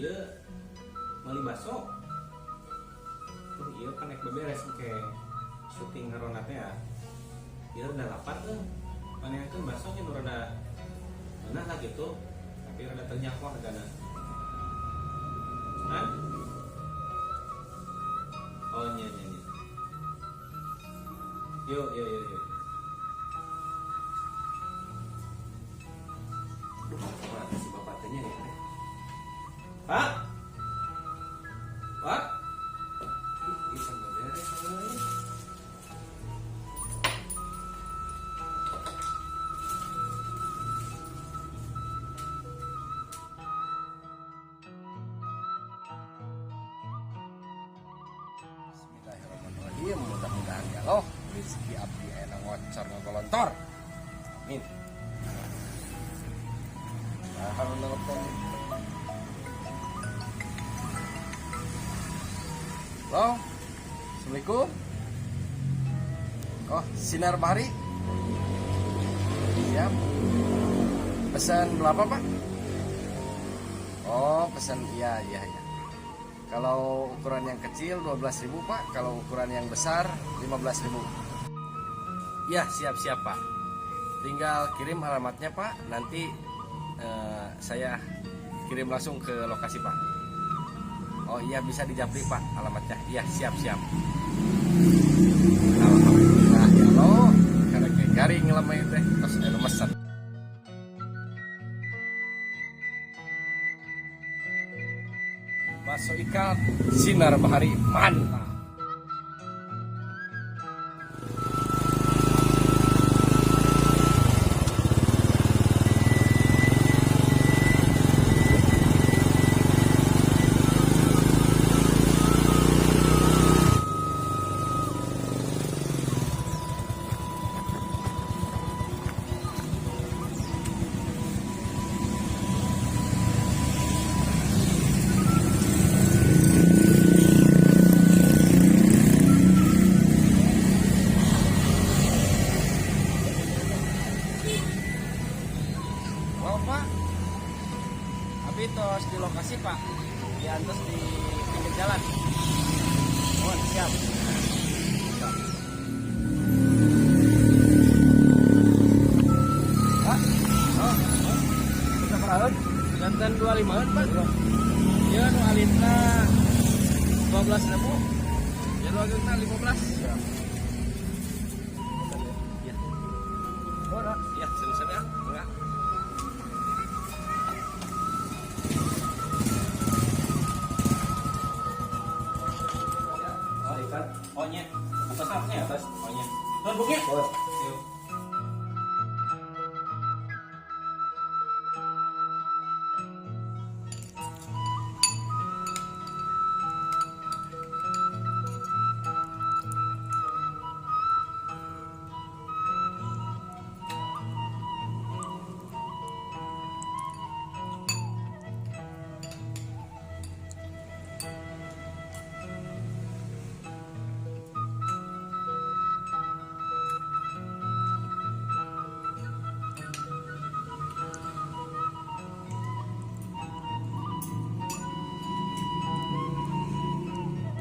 Ieu meuli baso. Tuh, ieu kan rek beberes ke syuting ngaronda teh ya. Ieu udah lapar tuh. Paneankeun baso nya nu rada ngeunah lah gitu. Tapi rada terjangkau hargana. Hah? Oh, nya nya nya. Yuk, yuk, yuk, yuk. Duh, apa si bapak teh nya ya teh? Pak? Pak? Ih, bisa nggak beres euy. Bismillahirrahmanirrahim. Mudah-mudahan ya Allah rezeki abdi enak ngocor ngolontor. Amin. Nah, kalau nelpon. Halo. Assalamualaikum. Oh, Sinar Bahari. Siap. Pesan berapa, Pak? Oh, pesan, iya. Kalau ukuran yang kecil 12.000, Pak, kalau ukuran yang besar 15.000. Ya, siap-siap, Pak. Tinggal kirim alamatnya, Pak, nanti saya kirim langsung ke lokasi, Pak. Oh iya, bisa dijapri, Pak, alamatnya. Iya, siap-siap. Alhamdulillah ya Allah, karena kayak garing lemah teh terus anu mesen. Bakso ikan Sinar Bahari mantap. Halo, Pak. Abi tos di lokasi, Pak. Diantos di pinggir jalan. Oh, siap. Siap. Pak, oh, oh. Sabaraha? Janten 25, Pak. Ya, nu alitna 12.000. Ya, nu agengna 15. Siap. Ya. Oh, ya, sini ya. Enggak. Oh, ikan. Oh, nya. Atas apa nya atas? Oh, nya. Tuan buknya. Yuk.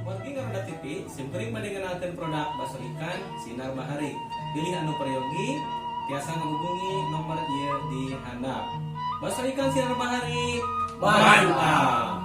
Wargi Garuda TV, simkuring bade ngenalkeun produk bakso ikan Sinar Bahari. Pilih anu peryogi, tiasa menghubungi nomor ieu di handap. Bakso ikan Sinar Bahari, mantap!